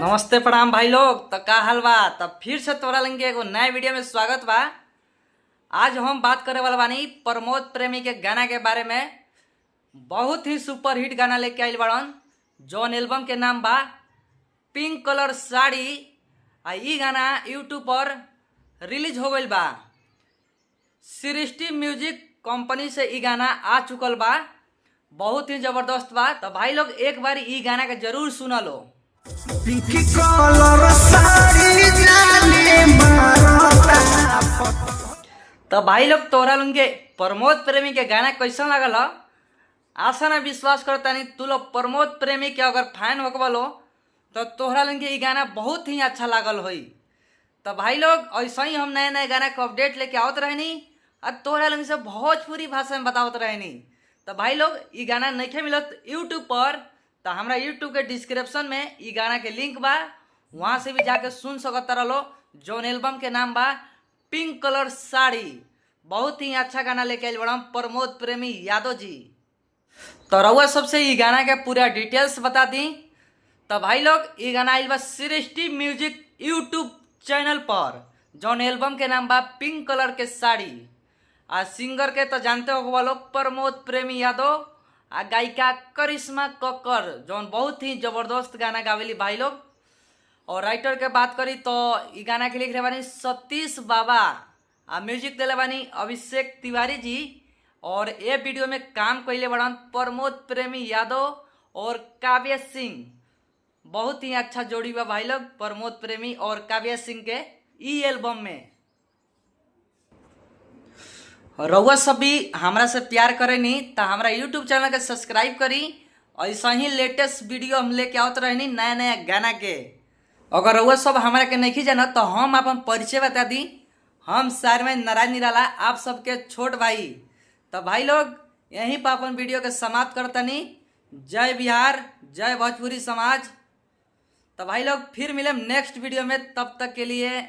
नमस्ते प्रणाम भाई लोग। तो का हाल बा? तब फिर से तोरा लेंगे एगो नया वीडियो में स्वागत बा। आज हम बात करे वाला बानी प्रमोद प्रेमी के गाना के बारे में। बहुत ही सुपर हिट गाना लेके आइल बाड़न, जौन एल्बम के नाम बा पिंक कलर साड़ी। आ ई गाना यूट्यूब पर रिलीज हो गइल बा। सृष्टि म्यूजिक कंपनी से ई गाना आ चुकल बा। बहुत ही जबरदस्त बा। तो भाई लोग, एक बार ई गाना के जरूर सुना लो। पिंक कलर साड़ी जाने मारता। तो भाई लोग, तोहरा लोगन के प्रमोद प्रेमी के गाना कैसन लागल ह? आशा ना विश्वास करता नहीं, तू लोग प्रमोद प्रेमी के अगर फैन होकबल हो तो तोहरा लोगन के ई गाना बहुत ही अच्छा लागल होई। तो भाई लोग, ऐसा ही हम नए नए गाना के अपडेट लेके आवत रहनी और तोहरा लोगन से भोजपुरी भाषा में बतावत रहनी। तो भाई लोग, ई गाना नइखे मिलत यूट्यूब पर तो हमरा यूट्यूब के डिस्क्रिप्शन में ई गाना के लिंक बा, वहाँ से भी जाके सुन सकत रहो, जौन एल्बम के नाम बा पिंक कलर साड़ी। बहुत ही अच्छा गाना लेके आइल बड़ा प्रमोद प्रेमी यादव जी। तो रउआ सबसे ई गाना के पूरा डिटेल्स बता दी। तो भाई लोग, ई गाना आइल बा सृष्टि म्यूजिक यूट्यूब चैनल पर, जौन एल्बम के नाम बा पिंक कलर के साड़ी। आ सिंगर के तो जानते हो लोग, प्रमोद प्रेमी यादव, आ गायिका करिश्मा कक्कर, जौन बहुत ही जबरदस्त गाना गावेली भाई लोग। और राइटर के बात करी तो ई गाना के लिखले बानी सतीश बाबा आ म्यूजिक दिले बानी अभिषेक तिवारी जी। और ये वीडियो में काम कैले बड़न प्रमोद प्रेमी यादव और काव्य सिंह। बहुत ही अच्छा जोड़ी बा भाई लोग, प्रमोद प्रेमी और काव्य सिंह के ई एल्बम में। रउआ सब भी हमरा से प्यार करेनी तो हमरा यूट्यूब चैनल के सब्सक्राइब करी। ऐसा ही लेटेस्ट वीडियो हम लेके आवत रहनी नया नया गाना के। अगर रउआ सब हमरा के नहीं जानत तो हम अपन परिचय बता दी। हम शहर में नारायण निराला, आप सबके छोट भाई। तो भाई लोग, यहीं पर अपन वीडियो के समाप्त करतनी। जय बिहार, जय भोजपुरी समाज। तो भाई लोग, फिर मिले नेक्स्ट वीडियो में, तब तक के लिए।